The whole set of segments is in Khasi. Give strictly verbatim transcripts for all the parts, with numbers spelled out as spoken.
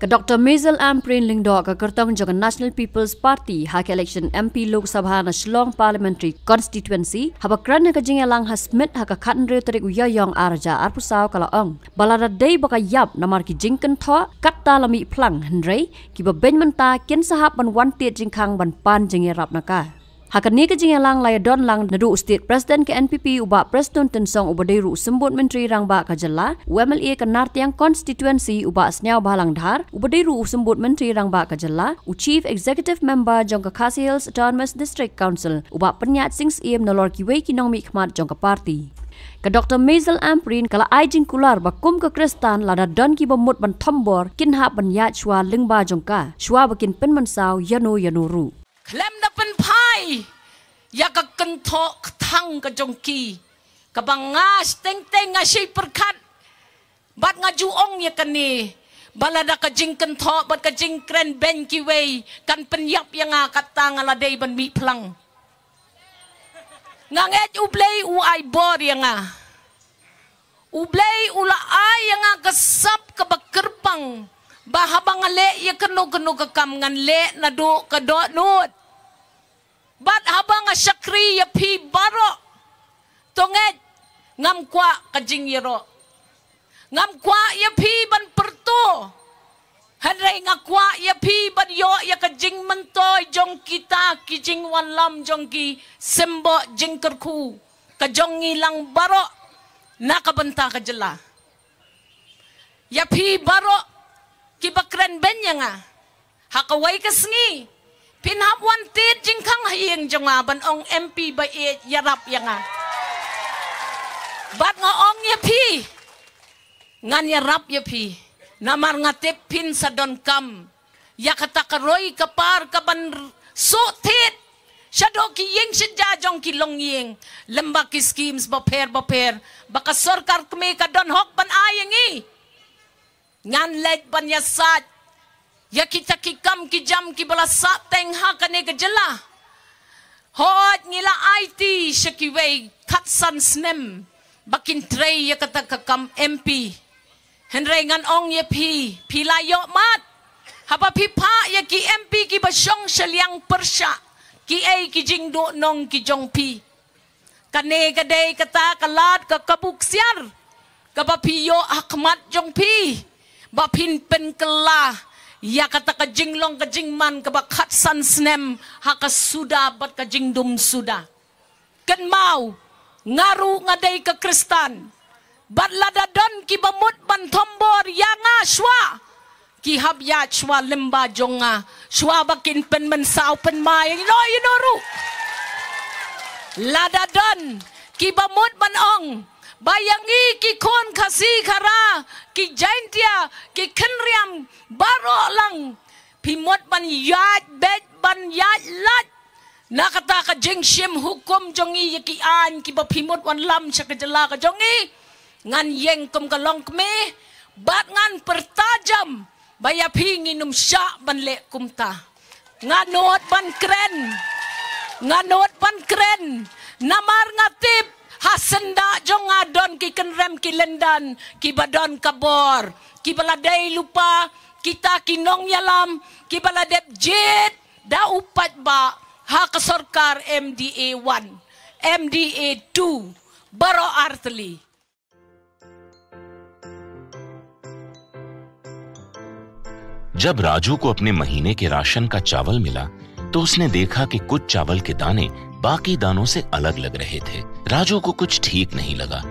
Ka Doctor Maisel Ampareen Lyngdoh, ka kyrtong jong ka National People's Party ha ka election M P Lok Sabha na Shillong Parliamentary Constituency, haba kren ha ka jingïalang ha Smit ha ka khathynriew tarik u Ïaïong arhajar arphew saw, ka la ong ba lada dei ba ka ïap namar ki jingkynthoh, kata la mih phlang, hynrei kiba beiñ mynta kin sa hap ban wan tied jingkhang ban pan jingïarap na ka. Ha kane ka jingïalang la ïadon lang naduh u State President ka N P P u Bah Prestone Tynsong, uba dei ruh u Symbud Myntri Rangbah ka jylla, u M L A ka Nartiang Constituency u Bah Sniawbhalang Dhar, uba dei ruh u Symbud Myntri Rangbah ka jylla, u Chief Executive Member jong ka Khasi Hills Autonomous District Council u Bah Pynïaid Sing Syiem, nalor kiwei ki nongmihkhmat jong ka party. Ka Doctor Maisel Ampareen ka la ai jingkular ba kum ka Khristan, lada don kiba mut ban thombor, kin hap ban ïaid shuwa lyngba jong ka, shuwa ba kin pynmynsaw ïano ïano ruh. Khlem da pynphai ïa ka kynthoh kthang ka jong ki, kaba nga teng teng nga shei pyrkhat, bad nga ju ong ïa kane, ba lada ka jingkynthoh bad ka jingkren beiñ kiwei kan pynïap ïa nga, kata nga la dei ban mih phlang. Nga ngeit U Blei u ai bor ïa nga. U Blei u la ai ïa nga ka sap kaba kyrpang, ba haba nga leh ïa kano kano ka kam ngan leh naduh ka dohnud. Bad haba nga shakri ïa phi baroh, to ngeit, ngam kwah ka jingïaroh. Ngam kwah ïa phi ban pyrto. Hynrei nga kwah ïa phi ban ïoh ïa ka jingmyntoi jong kita ki jingwanlam jong ki symbud jingkyrkhu ka jong ngi lang baroh na ka bynta ka jylla. Ïa phi baroh kiba kren beiñ ïa nga, ha kawei ka sngi phin hap wan tied jingkhang ha ïing jong nga ban ong M P ba ïeit ïarap ïa nga. Bad nga ong ïa phi, ngan ïarap ïa phi. Namar nga tip phin sa donkam ïa kata ka roi ka par kaban suk thied shaduh ki ïing shet ja jong ki longïing, lyngba ki schemes bapher bapher ba ka sorkar kmie ka don hok ban ai ïa ngi. Ngan leit ban ïasaid ïa kita ki kam ki jam kiba la sah teng ha kane ka jylla. Hooid, ngi la aiti sha kiwei khatsan snem ba kin trei ïa kata ka kam M P. Hynrei ngan ong ïa phi, phi la ïoh mad haba phi phah ïa ki M P kiba shong shiliang pyrshah kiei ki jingduhnong ki jong phi. Kane ka dei kata ka lad ka kabu ksiar kaba phi ïoh ha khmat jong phi, ba phin pynkylla ïa kata ka jinglong ka jingman kaba khatsan snem ha ka suda bad ka jingdum suda. Kynmaw, nga ruh nga dei ka Khristan. Bad lada don kiba mut ban thombor ïa nga shuwa, ki hap ïaid shuwa lyngba jong nga, shuwa ba kin pynmynsaw pynmai ïano ïano ruh. Lada don kiba mut ban ong ba ïa ngi ki khun Khasi Khara, ki Jaintia, ki Khynriam baroh lang, phi mut ban ïaid beit ban ïaid lait na kata ka jingshim hukum jong ngi ïa ki aiñ kiba phi mut wanlam sha ka jylla ka jong ngi, ngan ïeng kum ka longkmie bad ngan pyrta jam ba ïa phi ngin ym shah ban leh kumta. Nga nud ban kren, nga nud ban kren namar nga tip ha syndah jong nga don ki kynrem ki lyndan kiba don ka bor, kiba la dei lypa kita ki nongïalam kiba la dep jied da u paidbah ha ka sorkar M D A one, M D A two, baroh artylli. जब राजू को अपने महीने के राशन का चावल मिला, तो उसने देखा कि कुछ चावल के दाने बाकी दानों से अलग लग रहे थे। राजू को कुछ ठीक नहीं लगा।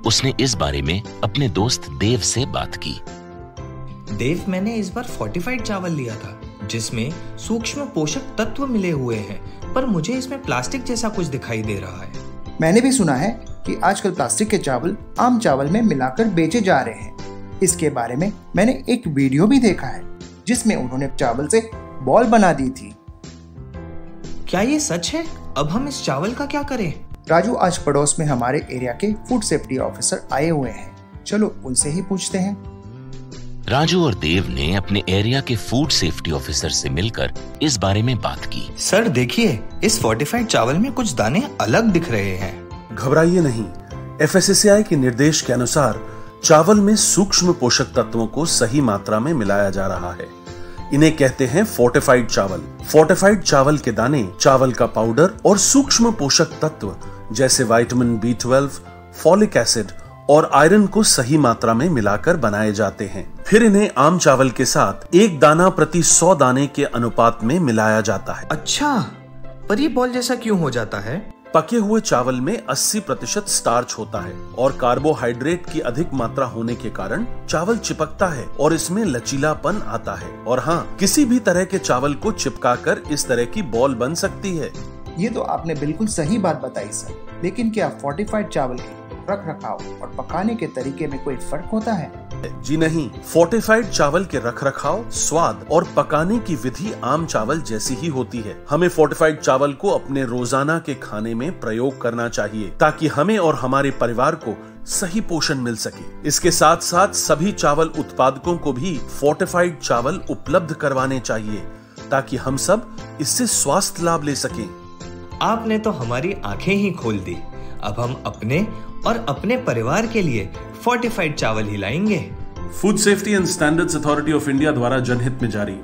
उसने इस बारे में अपने दोस्त देव से बात की। देव, मैंने इस बार फोर्टिफाइड चावल लिया था, जिसमें सूक्ष्म पोषक तत्व मिले हुए हैं, पर मुझे इसमें प्लास्टिक जैसा कुछ दिखाई दे रहा है। मैंने भी सुना है कि आजकल प्लास्टिक के चावल आम चावल में मिलाकर बेचे जा रहे हैं। इसके बारे में मैंने एक वीडियो भी देखा है, जिसमें उन्होंने चावल से बॉल बना दी थी। क्या ये सच है? अब हम इस चावल का क्या करें? राजू, आज पड़ोस में हमारे एरिया के फूड सेफ्टी ऑफिसर आए हुए हैं, चलो उनसे ही पूछते हैं। राजू और देव ने अपने एरिया के फूड सेफ्टी ऑफिसर से मिलकर इस बारे में बात की। सर, देखिए, इस फोर्टिफाइड चावल में कुछ दाने अलग दिख रहे हैं। घबराइए नहीं, एफएसएसएआई के निर्देश के अनुसार चावल में सूक्ष्म पोषक तत्वों को सही मात्रा में मिलाया जा रहा है। इन्हें कहते हैं फोर्टिफाइड चावल। फोर्टिफाइड चावल के दाने, चावल का पाउडर और सूक्ष्म पोषक तत्व जैसे vitamin B twelve, folic acid और आयरन को सही मात्रा में मिलाकर बनाए जाते हैं। फिर इन्हें आम चावल के साथ एक दाना प्रति सौ दाने के अनुपात में मिलाया जाता है। अच्छा, पर ये बॉल जैसा क्यों हो जाता है? पके हुए चावल में अस्सी प्रतिशत स्टार्च होता है और कार्बोहाइड्रेट की अधिक मात्रा होने के कारण चावल चिपकता है और इसमें लचीलापन आता है। और हाँ, किसी भी तरह के चावल को चिपकाकर इस तरह की बॉल बन सकती है। ये तो आपने बिल्कुल सही बात बताई सर, लेकिन क्या फोर्टिफाइड चावल के रख रखाव और पकाने के तरीके में कोई फर्क होता है? जी नहीं, फोर्टिफाइड चावल के रखरखाव, स्वाद और पकाने की विधि आम चावल जैसी ही होती है। हमें फोर्टिफाइड चावल को अपने रोजाना के खाने में प्रयोग करना चाहिए, ताकि हमें और हमारे परिवार को सही पोषण मिल सके। इसके साथ साथ सभी चावल उत्पादकों को भी फोर्टिफाइड चावल उपलब्ध करवाने चाहिए, ताकि हम सब इससे स्वास्थ्य लाभ ले सकें। आपने तो हमारी आंखें ही खोल दी। अब हम अपने और अपने परिवार के लिए फोर्टिफाइड चावल ही लाएंगे। Food safety and standards authority of India द्वारा जनहित में जारी।